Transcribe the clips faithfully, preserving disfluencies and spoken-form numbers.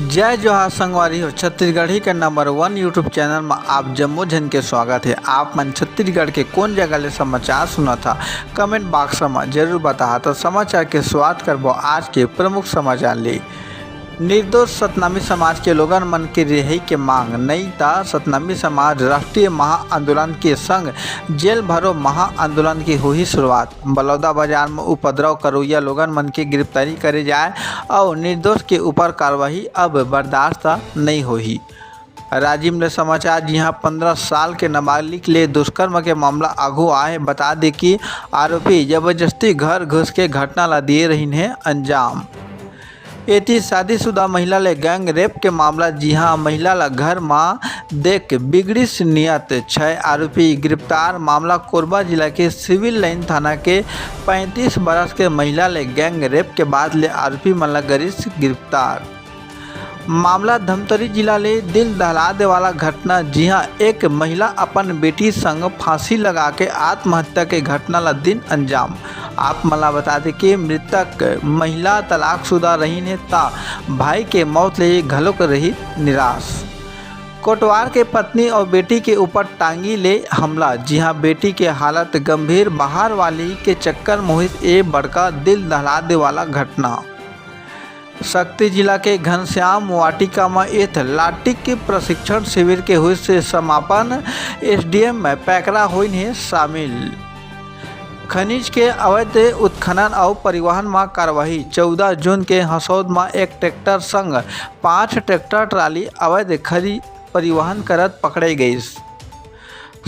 जय जोहार संगवारी हो, छत्तीसगढ़ी के नंबर वन YouTube चैनल म आप जम्मो झन के स्वागत हे। आप मन छत्तीसगढ़ के कोन जगह ले समाचार सुनत हा, कमेंट बॉक्स म जरूर बताहा। त समाचार के शुरुआत करबो आज के प्रमुख समाचार ले। निर्दोष सतनामी समाज के लोगन मन के रिहाई के मांग, नई ता सतनामी समाज राष्ट्रीय महा आंदोलन के संग जेल भरो महा आंदोलन के होही शुरुआत। बलौदा बाजार म उपद्रव करोइया लोगन मन के गिरफ्तारी करे जाए अउ निर्दोष के ऊपर कार्रवाई अब बर्दाश्त नइ होही। राजिम ले समाचार, जिहां पंद्रह साल के नाबालिग ले दुष्कर्म के मामला आगू आए। बता दे कि आरोपी जबरदस्ती घर घुस के घटना ला दिए रहिन हे अंजाम। एती शादीशुदा महिला ले गैंग रेप के मामला, जिहां महिला ला घर म देख बिगड़िस नियत, छह आरोपी गिरफ्तार। मामला कोरबा जिला के सिविल लाइन थाना के पैंतीस बरस के महिला ले गैंग रेप के बाद ले आरोपी मन ला गरिस गिरफ्तार। मामला धमतरी जिला ले दिल दहला दे वाला घटना, जिहां एक महिला अपन बेटी संग फांसी लगा के आत्महत्या के घटना ला दिन अंजाम। आप मन ला बता दे कि मृतक महिला तलाकशुदा रहिन हे, ता भाई के मौत ले घलोक रही निराश। कोटवार के पत्नी और बेटी के ऊपर टांगी ले हमला, जिहां बेटी के हालत गंभीर, बाहर वाली के चक्कर में होइस ए बड़का दिल दहला दे वाला घटना। सक्ती जिला के घनश्याम वाटिका म एथलेटिक के प्रशिक्षण शिविर के होइस समापन, एसडीएम पैकरा होइन हे शामिल। खनिज के अवैध उत्खनन अउ परिवहन म कार्रवाई, चौदह जून के हसौद म एक ट्रैक्टर संग पांच ट्रैक्टर ट्राली अवैध खनिज परिवहन करत पकड़े गइस।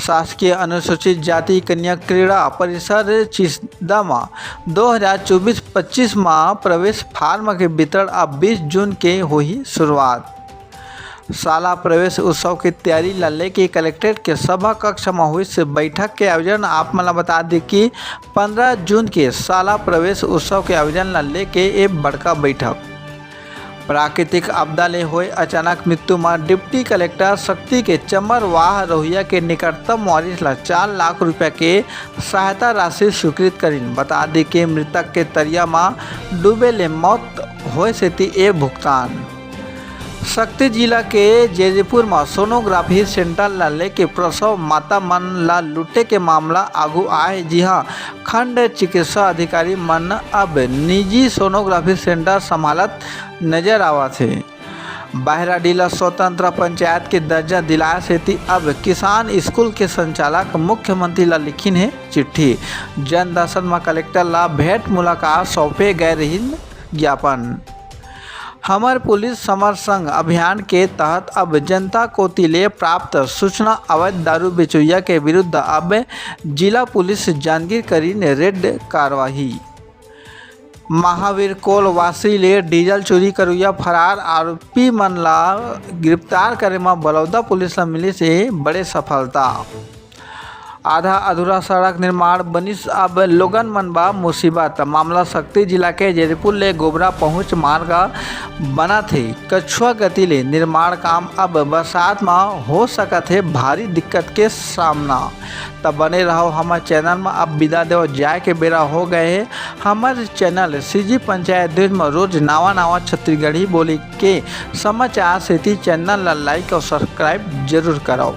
शासकीय अनुसूचित जाति कन्या क्रीड़ा परिषद चिसदा म दो हज़ार चौबीस पच्चीस म प्रवेश फार्म के वितरण अब बीस जून के होही शुरुआत। शाला प्रवेश उत्सव के तैयारी ला लेके कलेक्ट्रेट के सभा कक्ष म होइस बैठक के आयोजन। आप मन ला बता दे कि पंद्रह जून के शाला प्रवेश उत्सव के आयोजन ला लेके ए बड़का बैठक। प्राकृतिक आपदा ले होए अचानक मृत्यु म डिप्टी कलेक्टर सक्ती के चमरवाह रहुइया के निकटतम वारिस ला चार लाख रुपया के सहायता राशि स्वीकृत करिन। बता दे के मृतक के तरिया म डूबे ले मौत होए सेती ए भुगतान। सक्ती जिला के जैदीपुर म सोनोग्राफी सेंटर ला लेके प्रसव माता मन ला लूटे के मामला आगू आए, जिहां खंड चिकित्सा अधिकारी मन अब निजी सोनोग्राफी सेंटर संभालत नजर आवत हे। बहराडीह ल स्वतंत्र पंचायत के दर्जा दिलाए सेती अब किसान स्कूल के संचालक मुख्यमंत्री ला लिखिन हे चिट्ठी। जन दर्शन म कलेक्टर ला भेंट मुलाकात सौंपे गए रहिन ज्ञापन। हमर पुलिस हमर संग अभियान के तहत अब जनता कोति ले प्राप्त सूचना, अवैध दारू बेचोइया के विरुद्ध अब जिला पुलिस जांजगीर करिन रेड कार्रवाई। महावीर कोल वासी ले डीजल चोरी करोइया फरार आरोपी मन ला गिरफ्तार करे म बलौदा पुलिस ला मिलिस हे बड़े सफलता। आधा अधूरा सड़क निर्माण बनिस अब लोगन मन बा मुसीबत। मामला सक्ती जिला के जैदीपुर ले गोबरा पहुंच मार्ग बनत हे। कछुआ गति ले निर्माण काम अब बरसात म हो सकत हे भारी दिक्कत के सामना। त बने रहो हमर चैनल म। अब विदा देव, जाए के बेरा हो गए हे। हमर चैनल सीजी पंचायत न्यूज म रोज नावा नावा छत्तीसगढ़ी बोली के समाचार सेती चैनल ला लाइक और सब्सक्राइब जरूर करव।